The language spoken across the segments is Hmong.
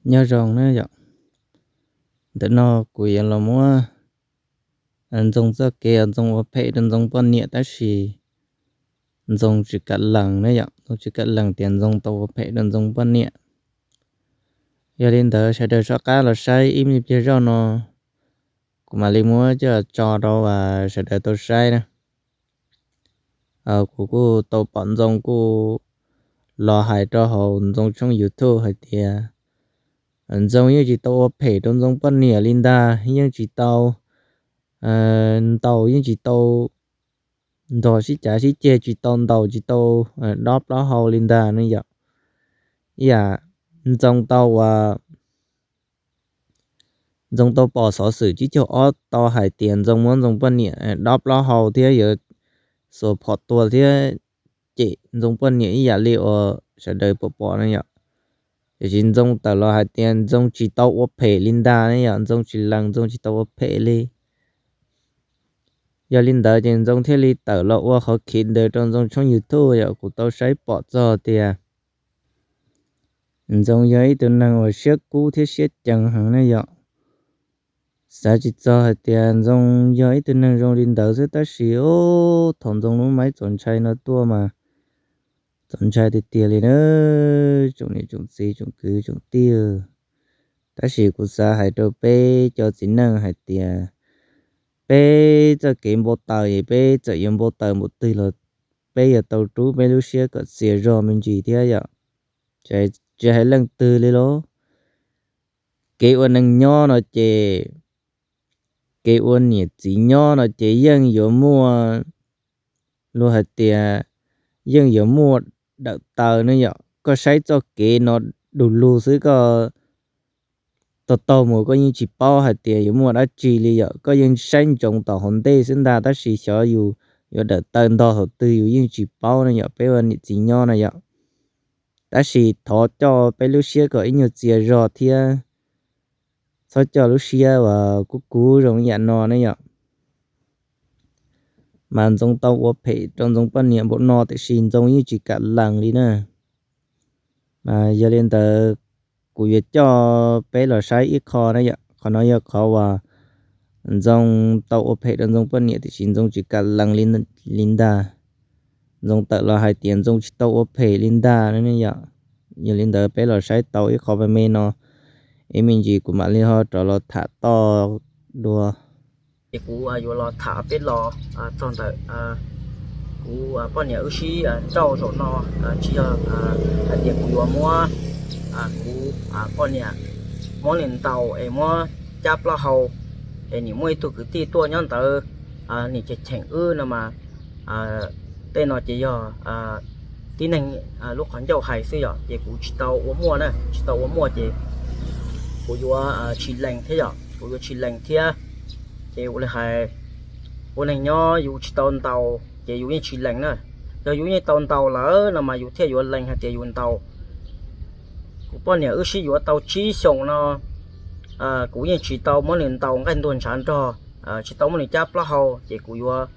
Nyob zoo na yom, ntawm no kuv yuav los muab Ntxoo txoj kev uas Ntxoo ua phem rau Ntxoo poj niam tab sis Ntxoo tsis kam lees na yom, Ntxoo tsis kam lees tias Ntxoo tau ua phem rau Ntxoo poj niam. Yog li ntawd sawv daws soj qab los saib ib me pliag zoj no, kuv mam li muab coj tso rau sawv daws tau saib na. Kuv kuj tau pom Ntxoo kuj los hais rau hauv Ntxoo tshooj YouTube hais tias Ntxoo yeej tsis tau ua phem rau Ntxoo poj niam li ntag, yeej tsis tau ntaus, yeej tsis tau nrog sib cav sib ceg, tsis tau ntaus, tsis tau dob plaub hau li ntag ne yom. Ib yam Ntxoo tau ua Ntxoo tau pom xov xwm tsib caug ob tau hais tias Ntxoo muab Ntxoo poj niam dob plaub hau thiab yuav xuas phom tua thiab cem Ntxoo poj niam ib yam li uas sawv daws pom pom na yom. Tiam sis Ntxoo tawm los hais tias Ntxoo tsis tau ua phem li ntag ne yom, Ntxoo tsis lees, Ntxoo tsis tau ua phem li. Yog li ntawd ces Ntxoo thiaj li tawm los ua qhov khiv ntawd rau Ntxoo tshooj YouTube yom. Kuv tau saib pom txog tias Ntxoo yog ib tug neeg uas siab kub thiab siab cees heev ne yom. Xav tsis txog hais tias Ntxoo yog ib tug neeg zoo li ntawd xwb tab sis thaum Ntxoo lub maib txaus ntshai no tuaj mas txaus ntshai tiag tiag li na, tsoom niam tsoom txiv tsoom kwv tsoom tij. Tab sis kuv xav hais rau peb cov txiv neej hais tias peb txoj kev npau taws es peb txawm yuav npau taws npaum twg los peb yuav tau rub peb lub siab kom txias zog me ntsis thiab yom. Tsis hais leej twg li los, kev ua neeg nyob no ces, kev ua niam txiv nyob no ces yeej yuav muaj, luag hais tias yeej yuav muaj dawm taw ne yom. Koj saib txoj kev no du lug xwb koj taug taug mus koj yeej tsis paub hais tias yuav muaj dab tsi li yom. Koj yeej saib ntsoov tom hauv ntej xwb ntag tab sis xyov yus yuav dawm taw ntog thaum twg yus yeej tsis paub ne yom, peb ua niam txiv nyob na yom. Tab sis thov coj peb lub siab kom ib nyuag txias zog thiab txhob coj lub siab uas kub kub zoo ib yam no ne yom. Mas Ntxoo tau ua phem rau Ntxoo poj niam npaum no tiam sis Ntxoo yeej tsis kam lees li na. Mas yog li ntawd kuv yuav coj peb los saib ib qho na yom. Qhov no yog qhov uas Ntxoo tau ua phem rau Ntxoo poj niam tiam sis Ntxoo tsis kam lees li ntag. Ntxoo tawm los hais tias Ntxoo tsis tau ua phem li ntag ne yom. Yog li ntawd peb los saib tau ib qho me me no, ib me ntsis kuv mam li ho rov los tham toj dua. Ces kuv yuav los tham peb los txog ntawm kuv poj niam wb sib nrauj zaum no, tsis yog hais tias kuv yuav muab kuv poj niam muab nws ntaus es muab cab plaub hau, es nim muaj ib tug kwv tij tuaj nyob ntawd, nim cheem cheem wb no mas, tej no ces yog tib neeg lub qhov ncauj hais xwb yom, ces kuv tsis tau ua muaj na, tsis tau ua muaj ces kuv yuav tsis lees thiab yom, kuv yuav tsis lees thiab. Ces ua li hais, ua neeg nyob yus tsis tau ntaus ces yus yeej tsis lees na. Yog yus yeej tau ntaus lawm no mas yus thiaj yuav lees hais tias yus ntaus. Kuv poj niam wb sib yuav tau tsib xyoos no, kuv yeej tsis tau muab nws ntaus nqaij ntuag ntshav nrog, tsis tau muab nws cab plaub hau ces kuv yuav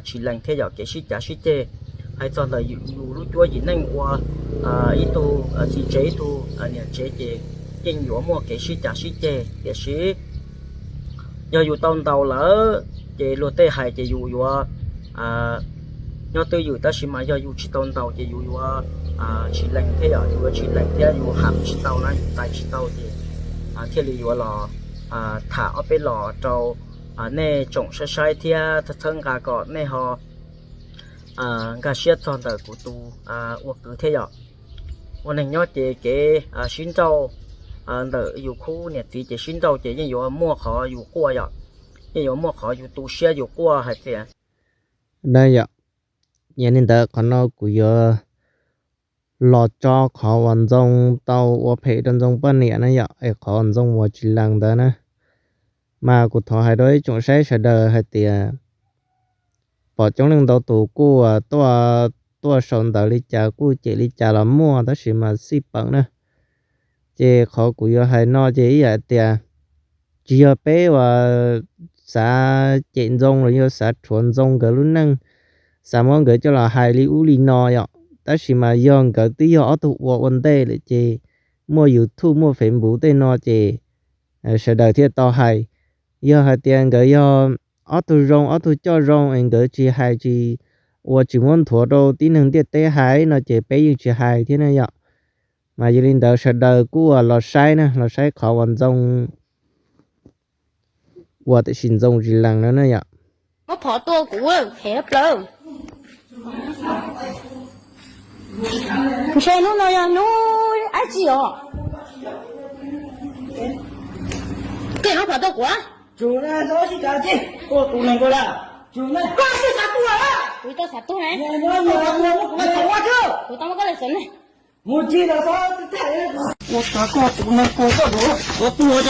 tsis lees thiab yom. Kev sib cav sib ceg, hais txog ntawm yus lub cuab yim neej ua ib tug txiv tsev ib tug niam tsev ces yeej yuav muaj kev sib cav sib ceg, tiam sis yog yus tau ntaus lawm ces luag tej hais ces yus yuav nyob twj ywm, tab sis mas yog yus tsis tau ntaus ces yus yuav tsis lees thiab yom, yus yuav tsis lees thiab yus ham tsis tau na, yus tais tsis tau ces thiaj li yuav los tham ob peb los rau nej tsoom saib saib thiab txhawb nqa kom nej ho nkag siab txog ntawm kuv tus ua kwv thiab yom. Ua neeg nyob ces kev sib nrauj ntawm yus khub niam txiv ces sib nrauj ces yeej yuav muaj qhov yus quaj yom, yeej yuav muaj qhov yus tu siab yus quaj hais tias na yom. Yog li ntawd qhov no kuv yuav los tso qhov uas Ntxoo tau ua phem rau Ntxoo poj niam na yom, es qhov Ntxoo uas tsis lees ntawd na. Mas kuv thov hais rau ib tsoom saib sawv daws hais tias pom coob leej ntau tus kuj tuaj, tuaj sau ntawv li cas kuj cem li cas los muaj tab sis mas xij peem na. Ces qhov kuv yuav hais no ces ib yam tias tsis yog peb uas xav cem Ntxoo los yog xav rhuav Ntxoo nkawd lub neej, xav muab nkawd coj los hais li ub li no yom, tab sis mas yog nkawd twb yog ob tug ua ua ntej lawm ces muaj YouTube muaj Facebook tej no ces sawv daws thiaj tau hais. Yog hais tias nkawd yog ob tug zoo ob tug coj zoo es nkawd tsis hais tsis ua tsis muab nthuav rau tib neeg ntiaj teb hais no ces peb yeej tsis hais thiab na yom. Mas yog li ntawd sawv daws kuj los saib na, los saib qhov uas Ntxoo ua tiam sis Ntxoo tsis lees no na yom. Muab phom tua kuv phem plaws. Ntshe hnub no yog hnub dab tsi os? Koj muab phom tua kuv. Koj twb xav tuag na. Kuv tau muab koj lawm xwb ne.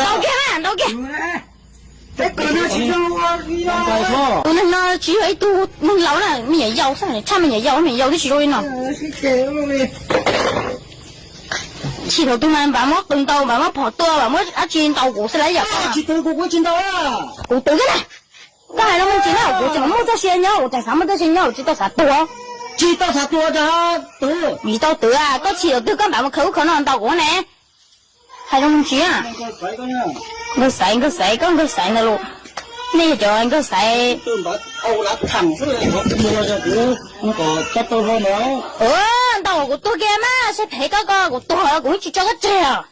Ntau kiag na, ntau kiag. Tus neeg no tsis yog ib tug neeg laus na, me nyuam yaus xwb, tshaj me nyuam yaus, me nyuam yaus twb tsis zoo li no. Tsis thaum twg mas npam muab qws ntaus, npam muab phom tua, npam muab dab tsi ntaus kuv xwb lawm yom. Kuv twv thiab na. Koj hais zoo me ntsis na, kuv tseem muaj txoj sia nyob, kuv tseem xav muaj txoj sia nyob, kuv tsis tau xav tuag. Tsis tau xav tuag, tsis tau twv. Koj tsis thaum twg koj npam mus khaws ub khaws no ntaus kuv ne. Hais zoo me ntsis. Nkawg xaiv, nkawg xaiv, koj nkawg xaiv ntawd los. Nej yog cov nkawg xaiv. Ntaus kuv tuag kiag mas seb phem koj, koj kuv tuag kuv tsis tso koj tseg os.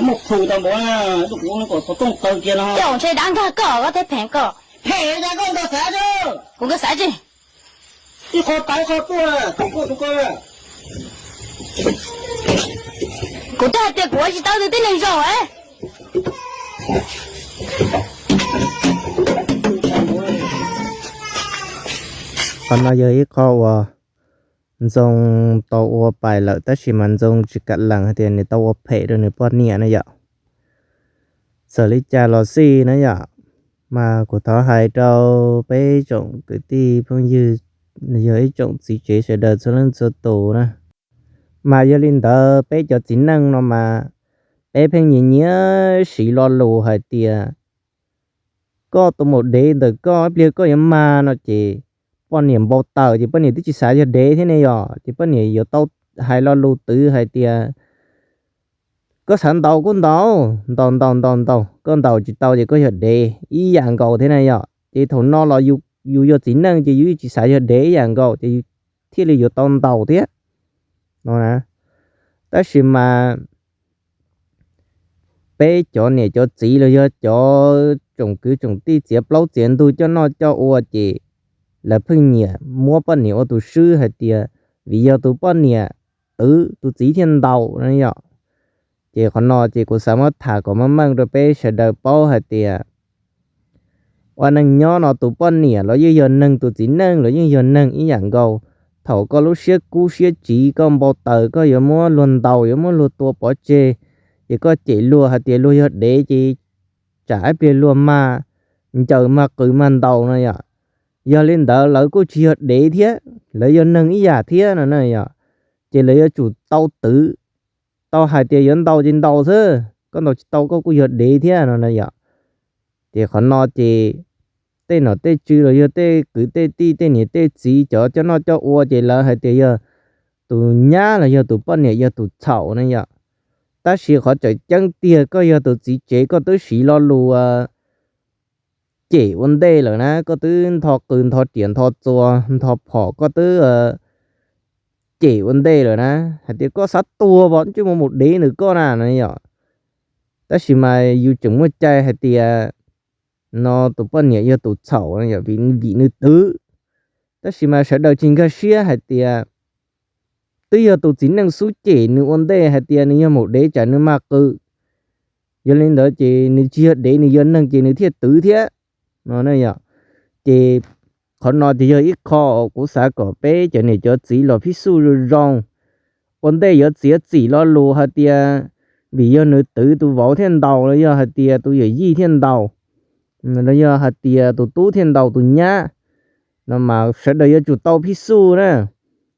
Muaj phum tau npaum, kuv kom xov tooj taw kiag no. Coj ntshe dab nkag koj, koj thiaj phem koj. Phem cas koj nkawg xaiv tsis? Kuv nkawg xaiv tsis? Ib qho tau ib qho tuaj, kuv tuaj tus ko. Kuv twb hais tias kuv ua tsis tau tus tib neeg zoo. Qhov no yog ib qho uas Ntxoo tau ua pais lawm tab sis mas Ntxoo tsis kam lees hais tias nws tau ua phem rau nws poj niam na yom. Txawm li cas los xij na yom, mas kuv thov hais rau peb tsoom kwv tij phooj ywg, yog ib tsoom txiv tsev sawv daws txhua leej txhua tus na. Mas yog li ntawd peb cov txiv neej no mas peb pheej nyiam nyiam siv lo lus hais tias koj tus maum dev ntawm koj ib pliag koj yuav mag no ces poj niam npau taws ces poj niam twb tsis xav yog dev thiab ne yom, ces poj niam yuav tau hais lo lus twv hais tias koj xav ntaus kuj ntaus, ntaus ntaus ntaus ntaus, koj ntaus tsis tau ces koj yog dev ib yam nkaus thiab na yom. Ces thaum no los yus yog txiv neej ces yus tsis xav yog dev ib yam nkaus ces yus thiaj li yuav tau ntaus thiab no na. Tab sis mas peb cov niam cov txiv los yog cov tsoom kwv tsoom tij txiav plaub txiav ntug coj noj coj ua ces lawv pheej nyiam muab poj niam ua tus swb hais tias vim yog tus poj niam twv tus txiv thiaj ntaus no yom. Ces qhov no ces kuv xav muab tham kom meej meej rau peb sawv daws paub hais tias ua neej nyob no tus poj niam los yeej yog neeg, tus txiv neej los yeej yog neeg ib yam nkaus. Thaum koj lub siab kub siab tsiv koj npau taws koj yuav muab luag ntaus yuav muab luag tua pov tseg, ces koj cem luag hais tias luag yog dev ces tsam ib pliag luag mag ncaws mag qws mag ntaus no yom. Yog li ntawd lawv kuj tsis yog dev thiab, lawv yog neeg ib yam thiab no na yom. Ces lawv yuav tsum tau twv, tau hais tias yuav ntaus ces ntaus xwb, koj ntaus tsis tau koj kuj yog dev thiab no na yom. Ces qhov no ces tej nom tej tswv los yog tej kwv tej tij tej niam tej txiv cov coj noj coj ua ces lawv hais tias yog tus nyab los yog tus poj niam yog tus txhaum na yom. Tab sis qhov tseem ceeb tiag koj yog tus txiv tsev koj twb siv lo lus cem ua ntej lawm na, koj twb ntho qws ntho riam ntho txuas ntho phom koj twb cem ua ntej lawm na, hais tias koj xav tuag pom ntsej muag maum dev ntawm koj na no yom. Tab sis mas yus tseem muaj cai hais tias no tus poj niam yog tus txhaum no yom, vim nws twv. Tab sis mas sawv daws tsis nkag siab hais tias twb yog tus txiv neej xub cem nws ua ntej hais tias nws yog maum dev tsam nws mag qws. Yog li ntawd ces nws tsis yog dev, nws yog neeg ces nws thiaj twv thiab no yom. Ces qhov no ces yog ib qho kuv xav kom peb cov niam cov txiv los phij xuj zoo zoo. Ua ntej yuav txiav txim lo lus hais tias vim yog nws twv tus vauv thiaj ntaus los yog hais tias tus yawm yij thiaj ntaus, los yog hais tias tus tub thiaj ntaus tus nyab no mas sawv daws yuav tsum tau phij xuj na.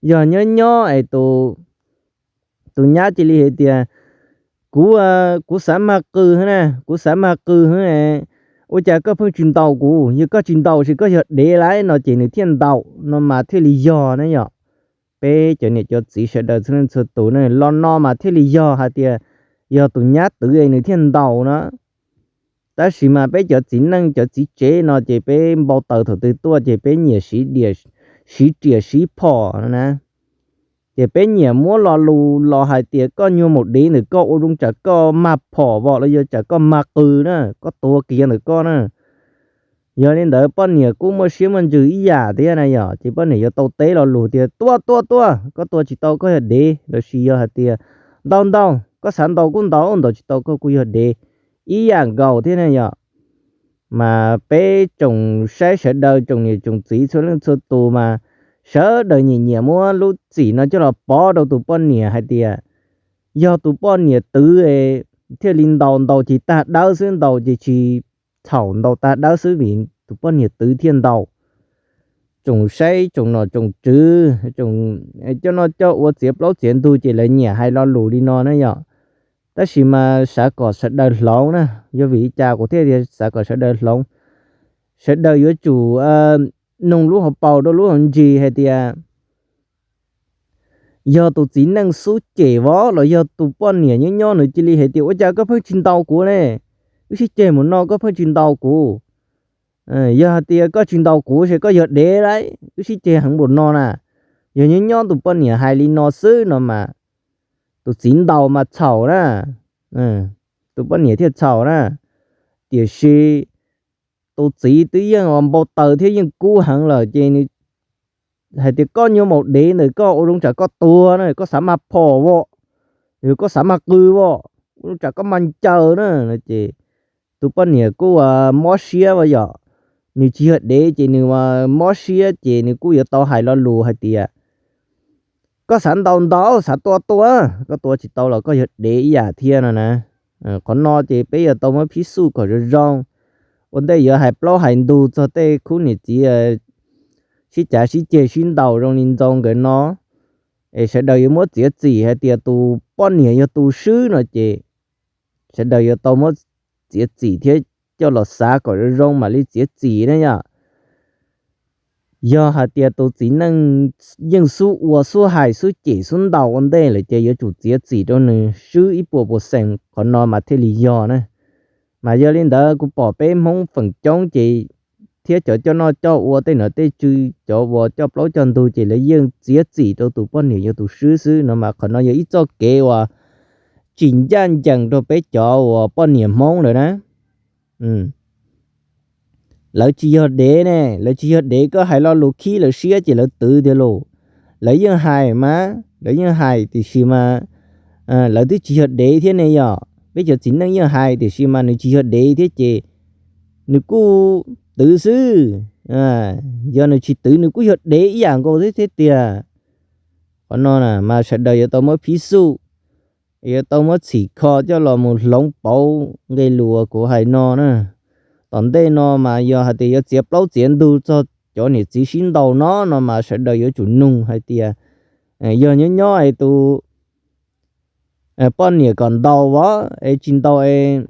Yog nyob nyob es tus nyab cia li hais tias kuv, kuv xav mag qws na, kuv xav mag qws, ua cas koj pheej tsis ntaus kuv, yog koj tsis ntaus ces koj yog dev lauj no ces nws thiaj ntaus no mas thiaj li yog na yom. peb cov niam cov txiv sawv daws txhua leej txhua tus ne, los no mas thiaj li yog hais tias yog tus nyab twv es nws thiaj ntaus no. Tab sis mas peb cov txiv neej cov txiv tsev no ces peb npau taws thaum twg tuaj ces peb nyiam siv riam siv phom no na. Ces peb nyiam muab lo lus los hais tias koj nyuag maum dev ntawm koj ua zoo tsam koj mag phom vom los yog tsam koj mag qw na, koj tuag kiag ntawm koj na. Yog li ntawd poj niam kuj muaj siab muaj ntsws ib yam thiab na yom, ces poj niam yuav tau teb lo lus tias tuaj tuaj tuaj, koj tua tsis tau koj yog dev, los sis yog hais tias ntaus ntaus, koj xav ntaus kuj ntaus, ntaus tsis tau koj kuj yog dev, ib yam nkaus thiab ne yom. Mas peb tsoom saib sawv daws tsoom niam tsoom txiv txhua leej txhua tus mas sawv daws nyiam nyiam muab lub txim no coj los pov rau tus poj niam hais tias yog tus poj niam twv thiaj li ntaus, ntaus ces tag dawb xwb, ntaus ces tsis txhaum, ntaus tag dawb xwb vim tus poj niam twv thiaj ntaus. Tsoom saib tsoom nom tsoom tswv, coj noj coj ua txiav plaub txiav ntug ces lawv nyiam hais lo lus li no na yom. Tab sis mas xav kom sawv daws hloov na, yog vim li cas kuv thiaj tias xav kom sawv daws hloov, sawv daws yuav tsum noog lub hauv paus rau lub hauv ntsis hais tias yog tus txiv neej xub cem vov los yog tus poj niam nyob nyob nws cia li hais tias ua cas koj pheej tsis ntaus kuv ne, wb sib ceg mus no koj pheej tsis ntaus kuv. Yog hais tias koj tsis ntaus kuv ces koj yog dev lauj, wb sib ceg heev npaum no na. Yog nyob nyob tus poj niam hais li no xwb no mas tus txiv ntaus mas txhaum na, tus poj niam thiaj txhaum na. Tiam sis tus txiv twb yeej npau taws thiab yeej kub heev lawm ces nws hais tias koj nyuag maum dev ntawm koj ua zoo tsam koj tuag na, koj xav mag phom vom, yog koj xav mag qw vom, ua zoo tsam koj mag ncaws na no ces tus poj niam kuj mob siab as yom. Nws tsis yog dev ces nws mob siab ces nws kuj yuav tau hais lo lus hais tias koj xav ntaus ntaus, xav tua tua, koj tua tsis tau los koj yog dev ib yam thiab no na. Qhov no ces peb yuav tau muab phib xuj kom zoo zoo. Ua ntej yuav hais plaub hais ntug txog tej khub niam txiv sib cav sib ceg sib ntaus zoo li ntxoo nkawd no, es sawv daws yuav muab txiav txim hais tias tus poj niam yog tus swb no ces sawv daws yuav tau muab txiav txim thiab coj los xav kom zoo zoo mam li txiav txim na yom. Yog hais tias tus txiv neej yeej xub ua xub hais xub cem xub ntaus ua ntej lawm ces yuav tsum txiav txim rau nws swb ib puas puas xees, qhov no mas thiaj li yog na. Mas yog li ntawd kuv pom peb Hmoob feem coob ces thiab cov coj noj coj ua tej nom tej tswv, cov uas coj plaub coj ntug ces lawv yeej txiav txim rau tus poj niam yog tus swb xwb no mas qhov no yog ib txoj kev uas tsis ncaj ncees rau peb cov uas poj niam Hmoob lawm na. Lawv tsis yog dev ne, lawv tsis yog dev, koj hais lo lus khib lawv siab ces lawv twv tiag lauj. Lawv yeej hais mas, lawv yeej hais tiam sis mas lawv twb tsis yog dev thiab ne yom. Peb cov txiv neej yeej hais tiam sis mas nws tsis yog dev thiab ces nws kuj twv xwb. Yog nws tsis twv nws kuj yog dev ib yam nkaus thiab tiag. Qhov no mas sawv daws yuav tau muab phib xuj, yuav tau muab txhim kho coj los mus hloov pauv nqe lus uas kuv hais no na. Tom ntej no mas yog hais tias yuav txiav plaub txiav ntug txog cov niam txiv sib ntaus no no mas sawv daws yuav tsum nug hais tias yog nyob nyob es tus poj niam kom ntaus vov es tsis ntaus es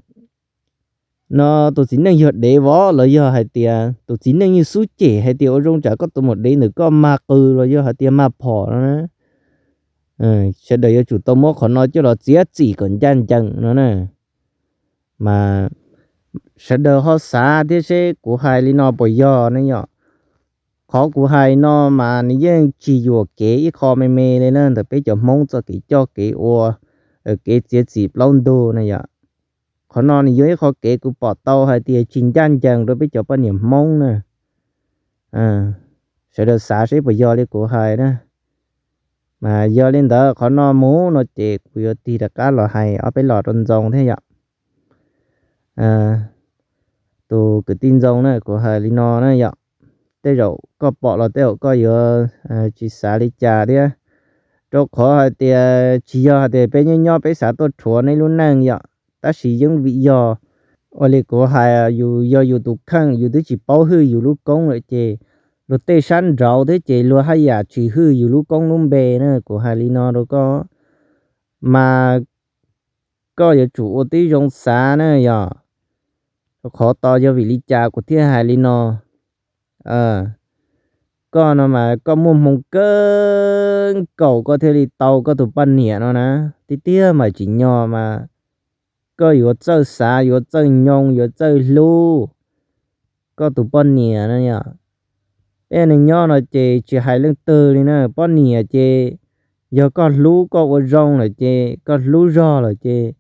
no tus txiv neej yog dev vov los yog hais tias tus txiv neej yeej xub cem hais tias ua zoo tsam koj tus maum dev ntawm koj mag qw los yog hais tias mag phom no na. Sawv daws yuav tsum tau muab qhov no coj los txiav txim kom ncaj ncees no na. Mas sawv daws ho xav thiab seb kuv hais li no puas yog ne yom. Qhov kuv hais no mas nws yeej tsis yuam kev ib qho me me li na ntawm peb cov Hmoob txoj kev coj kev ua, kev txiav txim plaub ntug na yom. Qhov no nws yog ib qho kev kuv pom tau hais tias tsis ncaj ncees rau peb cov poj niam Hmoob na. Sawv daws xav seb puas yog li kuv hais na. Mas yog li ntawd qhov no mus no ces kuv yuav tig rov qab los hais ob peb los rau Ntxoo thiab yom. Tus kwv tij Ntxoo na, kuv hais li no na yom, tej zaum koj pom los tej zaum koj yuav tsis xav li cas thiab, rau qhov hais tias tsis yog hais tias peb nyob nyob peb xav tuaj rhuav nej lub neej yom, tab sis yeej vim yog ua li kuv hais, yus yog yus tus kheej, yus twb tsis paub hwj yus lub koob lawm ces luag tej sab nraud thiab ces luag haj yam tsis hwj yus lub koob lub npe na. Kuv hais li no rau koj, mas koj yuav tsum ua tib zoo xav na yom. Qhov to yog vim li cas kuv thiaj hais li no? koj no mas koj muaj hmoo kawg nkaus koj thiaj li tau koj tus poj niam no na. Tiag tiag mas tsim nyog mas koj yuav txawj xav, yuav txawj nyoo, yuav txawj hlub koj tus poj niam no yom. Peb neeg nyob no ces tsis hais leej twg li na, poj niam ces yog koj hlub koj ua zoo lawm ces koj hlub zog lawm ces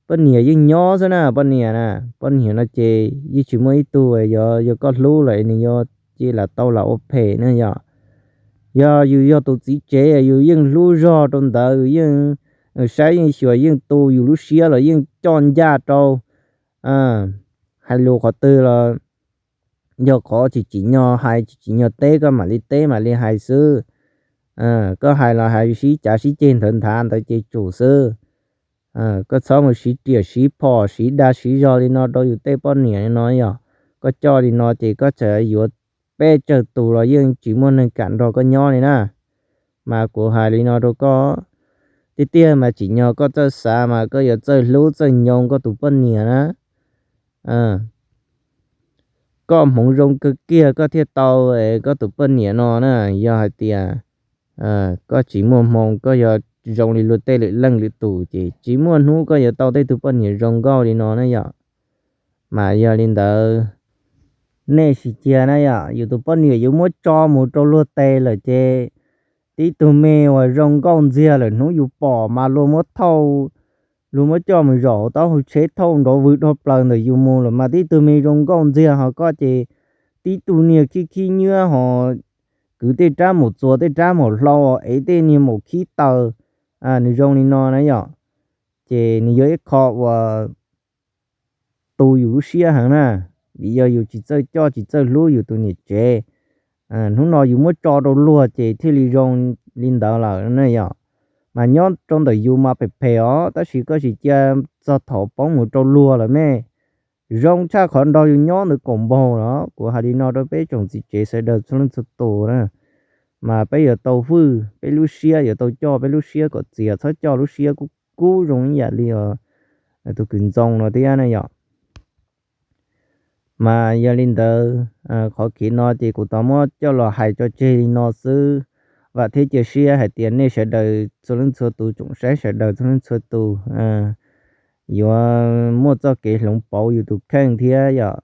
poj niam yeej nyob xwb na, poj niam na. Poj niam no ces yeej tsis muaj ib tug yog, yog koj hlub lawm nws yuav cia lam tau lam ua phem na yom. Yog yus yog tus txiv tsev yus yeej hlub zog rau ntawd, yus yeej saib yeej xyuas, yeej tu yus lub siab los yeej coj ncaj rau. Hais lus qhov twg los yog qhov tsis tsim nyog hais, tsis tsim nyog teb koj mam li teb mam li hais xwb. Koj hais los hais sib cav sib ceg nthawv nthav ntawd ces tsum xwb. Koj txhob mus siv riam siv phom siv dag siv zog li no rau yus tej poj niam li no yom. Koj coj li no ces koj txawm yuav peb tsawg tus los yeej tsis muaj neeg kam nrog koj nyob li na. Mas kuv hais li no rau koj, tiag tiag mas tsim nyog koj txawj xav mas koj yuav txawj hlub txawj nyoo koj tus poj niam na. Koj hmoov zoo kawg kiag koj thiaj tau koj tus poj niam no na. Yog hais tias koj tsis muaj hmoo, koj yog zoo li luag tej lwm leej lwm tus ces tsis muaj hnub koj yuav tau tej tug poj niam zoo nkauj li no na yom. Mas yog li ntawd, nej sim cia na yom, yus tus poj niam yus muab tso mus rau luag tes lawm ces tib tug me uas zoo nkauj ntxiag lawm hnub yus pom mas luag muab thauj, luag muab coj mus zaum hauv taub hau tsheb thauj nrov vwg dhau plaws ntawm yus mus lawm mas tib tug me zoo nkauj ntxiag, ho koj ces tib tug niag khib khib nyiab ho kwv tej rab maum txuas tej rab maum hlau, ev tej niag maum khib taws, nws zoo li no na yom. Ces nws yog ib qho uas tu yus lub siab heev na, vim yog yus tsis txawj coj tsis txawj hlub yus tus niam tsev. Hnub no yus muab tso rau luag ces thiaj li zoo li ntawd lawm na yom. Mas nyob rau ntawm yus mas phem phem os, tab sis koj sim cia txog thaum poob mus rau luag lawm me, zoo tshaj qhov nrog yus nyob ntawd kaum npaug los. Kuv hais li no rau peb tsoom txiv tsev sawv daws txhua leej txhua tus na, mas peb yuav tau hwj peb lub siab, yuav tau coj peb lub siab kom txias, txhob coj lub siab kub kub zoo ib yam li tus kwv Ntxoo no thiab na yom. Mas yog li ntawd, qhov kev no ces kuv tau muab coj los hais tso tseg li no xwb. Vam thiab cia siab hais tias nej sawv daws txhua leej txhua tus, tsoom saib sawv daws txhua leej txhua tus yuav muaj txoj kev hloov pauv yus tus kheej thiab yom.